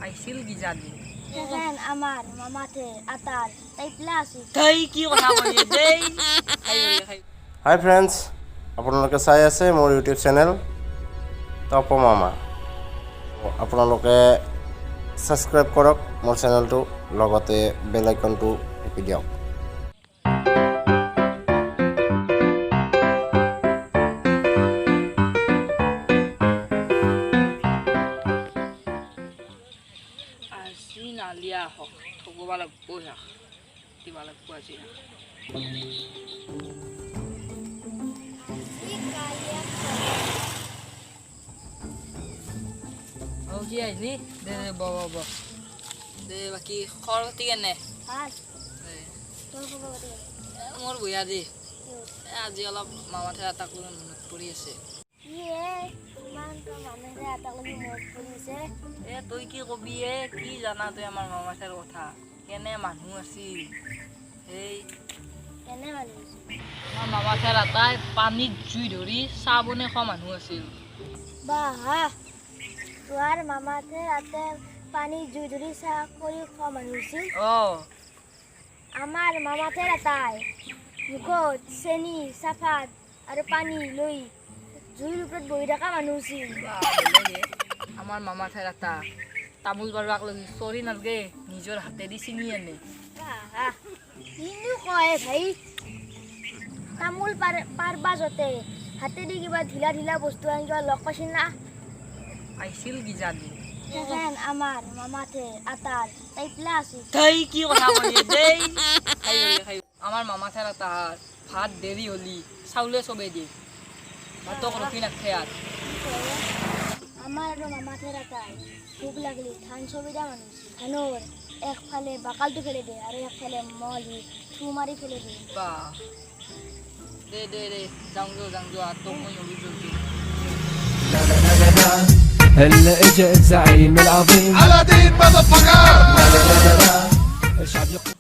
আহিছিল কিজানি। সেখান আমাৰ মামাথে আতাৰ টাইপলা আছিল। দেই, কি কথা কলি দেই, খাই ললি, খাই। হাই ফ্ৰেণ্ডছ, আপোনালোকে চাই আছে মোৰ ইউটিউব চেনেল তপ মামা। আপোনালোকে ছাবস্ক্ৰাইব কৰক মোৰ চেনেলটো, লগতে বেল আইকনটো টিপি দিয়ক। আজি নালিয়া আহক, থ'ব লাগব, ইয়াক দিবা লাগব আজি। অ, কি আহিলি? দে দে, ব ব ব, দে। বাকী খবৰ পাতি কেনে? ভাল। দে। তোৰ খবৰ পাতি কেনে? এ, মোৰ বঢ়িয়া দে। এ, আজি অলপ মামাথেৰ আতাক লৈ মনত পৰি আছে। কি হে, ইমান তোৰ মানুহে আতাক লাগি মনত পৰিছে? এ, তই কি কবি এ, কি জানা তই আমাৰ মামাথেৰ কথা? কেনে মানুহ আছিল এই। কেনে মানুহ আছিল? আমাৰ মামাথেৰ আতাই পানীত জুই ধৰি চাহ বনাই খোৱা মানুহ আছিল। বাহ, তোৰ মামাথে আতে পানী জুই ধৰি চাহ কৰি খোৱা মানুহ আছিল? অ। আমাৰ মামাথেৰ আতাই মুখত চেনি, চাহপাত আৰু পানী লৈ জুইৰ ওপৰত বহি থকা মানুহ আছিল। বাহ, বেলেগ এ। আমাৰ মামাথেৰ আতা তামোল পাৰবাক লাগি চৰি নালগে, নিজৰ হাতেদি ছিঙি আনে। বাহ, কিনো কয় ভাই! তামোল পাৰ পাৰবা য'তে হাতেদি কিবা ঢিলা ঢিলা বস্তু আনি কিবা লগ পাইছিল না? আহিছিল কিজানি। সেখান আমাৰ মামাথে আতাৰ টাইপলা আছিল। দেই, কি কথা কলি দেই, খাই ললি, খাই। আমাৰ মামাথেৰ আতাৰ ভাত দেৰি হলি চাউলে চবেই দিয়ে, ভাতক ৰখি নাথকে আৰ। আমাৰ আৰু মামাথেৰ আতাই ভোক লাগলি ধান চবি দিয়া মানুহ আছিল। ধানৰ একফালে বাকালটো ফেলে দিয়ে আৰু একফালে মলি থু মাৰি ফেলে দিয়ে। বা, দে দে দে, যাওঁ যাওঁ যাওঁ যোৱা, তোক মই নৰো জলদি। هلا اجا الزعيم العظيم على دين ماذا الشعب يقول